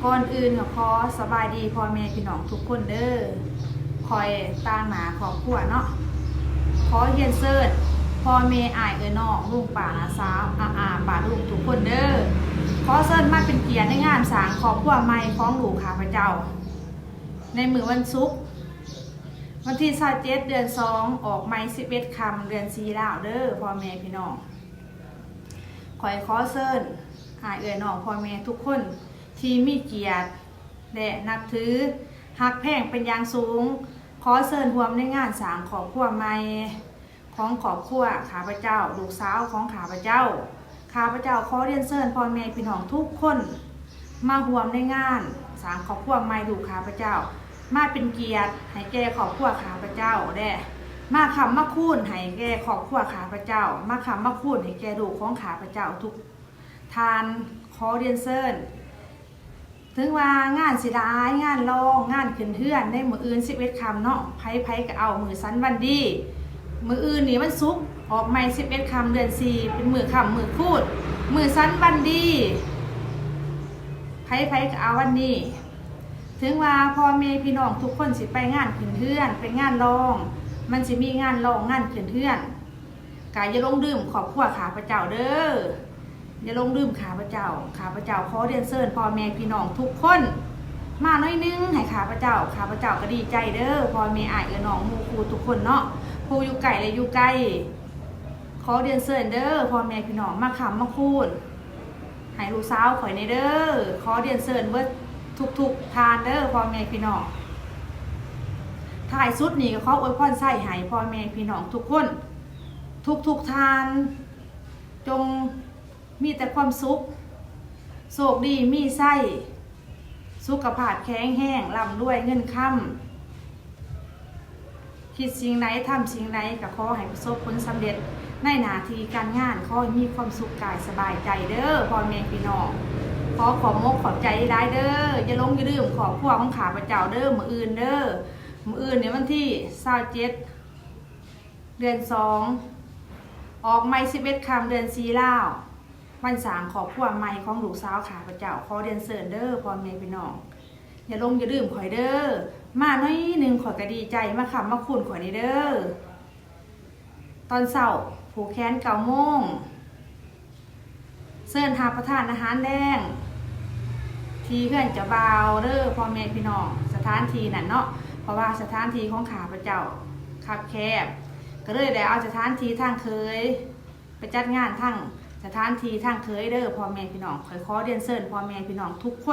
ກ່ອນອື່ນກໍຂໍສະບາຍດີພໍ່ແມ່ພີ່ນ້ອງທຸກຄົນເດີ. ຂ້ອຍຕາງໜ້າຄອບຄົວເນາະ ຂໍຮຽນເຊີນພໍ່ແມ່ອ້າຍເອື້ອຍນ້ອງ ລຸງປ້ານ້າສາວ ອາອາປ້າລຸງທຸກຄົນເດີ ຂໍເຊີນມາເປັນກຽດໃນງານສ້າງຄອບຄົວໃໝ່ຂອງລູກຂ້າພະເຈົ້າ ໃນມື້ວັນສຸກ ວັນທີຊາວເຈັດ ເດືອນສອງ ອອກໃໝ່ສິບເອັດຄ່ຳ ເດືອນສີ່ລາວເດີພໍ່ແມ່ພີ່ນ້ອງ. ຂ້ອຍຂໍເຊີນອ້າຍເອື້ອຍນ້ອງພໍ່ແມ່ທຸກຄົນທີ່ມີກຽດ ແລະ ນັບຖືຮັກແພງເປັນຢ່າງສູງ ຂໍເຊີນຮ່ວມໃນງານສ້າງຄອບຄົວໃໝ່ຂອງຄອບຄົວຂ້າພະເຈົ້າ ລູກສາວຂອງຂ້າພະເຈົ້າ. ຂ້າພະເຈົ້າຂໍຮຽນເຊີນພໍ່ແມ່ພີ່ນ້ອງທຸກຄົນ ມາຮ່ວມໃນງານສ້າງຄອບຄົວໃໝ່ລູກຂ້າພະເຈົ້າ ມາເປັນກຽດໃຫ້ແກ່ຄອບຄົວຂ້າພະເຈົ້າ ແລະ ມາຄ້ຳມາຄູນໃຫ້ແກ່ຄອບຄົວຂ້າພະເຈົ້າ ມາຄ້ຳມາຄູນໃຫ້ແກ່ລູກຂອງຂ້າພະເຈົ້າທຸກທ່ານ. ຂໍຮຽນເຊີນ ເຖິງວ່າງານຊິຫຼາຍ ງານລອງ ງານຂຶ້ນເຮືອນໃນມື້ອື່ນສິບເອັດຄ່ຳເນາະ ໃຜໆກໍເອົາມື້ສັນວັນດີ. ມື້ອື່ນນີ້ວັນສຸກ ອອກໃໝ່ສິບເອັດຄ່ຳ ເດືອນສີ່ ເປັນມື້ຄ້ຳມື້ຄູນ ມື້ສັນວັນດີ ໃຜໆກໍເອົາວັນນີ້. ເຖິງວ່າພໍ່ແມ່ພີ່ນ້ອງທຸກຄົນຊິໄປງານຂຶ້ນເຮືອນ ໄປງານລອງ ມັນຊິມີງານລອງ ງານຂຶ້ນເຮືອນ ກະຢ່າຫຼົງລືມຄອບຄົວຂ້າພະເຈົ້າເດີ ຢ່າຫຼົງລືມຂ້າພະເຈົ້າ. ຂ້າພະເຈົ້າຂໍຮຽນເຊີນພໍ່ແມ່ພີ່ນ້ອງທຸກຄົນ ມາໜ້ອຍໜຶ່ງໃຫ້ຂ້າພະເຈົ້າ ຂ້າພະເຈົ້າກໍດີໃຈເດີ ພໍ່ແມ່ອ້າຍເອື້ອຍນ້ອງໝູ່ຄູ່ທຸກຄົນເນາະ ຜູ້ຢູ່ໃກ້ ແລະ ຢູ່ໄກ. ຂໍຮຽນເຊີນເດີພໍ່ແມ່ພີ່ນ້ອງ ມາຄ້ຳມາຄູນໃຫ້ລູກສາວຂ້ອຍແດ່ເດີ ຂໍຮຽນເຊີນເບິດທຸກໆທ່ານເດີພໍ່ແມ່ພີ່ນ້ອງ. ທ້າຍສຸດນີ້ກໍຂໍອວຍພອນໄຊໃຫ້ພໍ່ແມ່ພີ່ນ້ອງທຸກຄົນ ທຸກໆທ່ານ ຈົ່ງມີແຕ່ຄວາມສຸກ ໂຊກດີມີໄຊ ສຸຂະພາບແຂງແຮງ ລ່ຳລວຍເງິນຄຳ ຄິດສິ່ງໃດ ທຳສິ່ງໃດ ກໍຂໍໃຫ້ປະສົບຜົນສຳເລັດໃນໜ້າທີ່ການງານ ຂໍໃຫ້ມີຄວາມສຸກກາຍສະບາຍໃຈເດີພໍ່ແມ່ພີ່ນ້ອງ. ຂໍຂອບມົກຂອບໃຈຫຼາຍເດີ ຢ່າຫຼົງຢ່າລືມຄອບຄົວຂອງຂ້າພະເຈົ້າເດີ ມື້ອື່ນເດີ ມື້ອື່ນໃນວັນທີຊາວເຈັດ ເດືອນສອງ ອອກໃໝ່ສິບເອັດຄ່ຳ ເດືອນສີ່ລາວ ວັນສ້າງຄອບຄົວໃໝ່ຂອງລູກສາວຂ້າພະເຈົ້າ. ຂໍຮຽນເຊີນເດີພໍ່ແມ່ພີ່ນ້ອງ ຢ່າຫຼົງຢ່າລືມຂ້ອຍເດີ ມາໜ້ອຍໜຶ່ງຂ້ອຍກໍດີໃຈ ມາຄ້ຳມາຄູນຂ້ອຍແດ່ເດີ. ຕອນເຊົ້າຜູກແຂນເກົ້າໂມງ ເຊີນຮັບປະທານອາຫານແລງທີ່ເຮືອນເຈົ້າບ່າວເດີພໍ່ແມ່ພີ່ນ້ອງ ສະຖານທີ່ນັ້ນເນາະ ເພາະວ່າສະຖານທີ່ຂອງຂ້າພະເຈົ້າຄັບແຄບ ກໍເລີຍໄດ້ເອົາສະຖານທີ່ທາງເຂີຍ ໄປຈັດງານທາງສະຖານທີ່ທາງເຂີຍເດີພໍ່ແມ່ພີ່ນ້ອງ. ຂ້ອຍຂໍຮຽນເຊີນພໍ່ແມ່ພີ່ນ້ອງທຸກຄົນ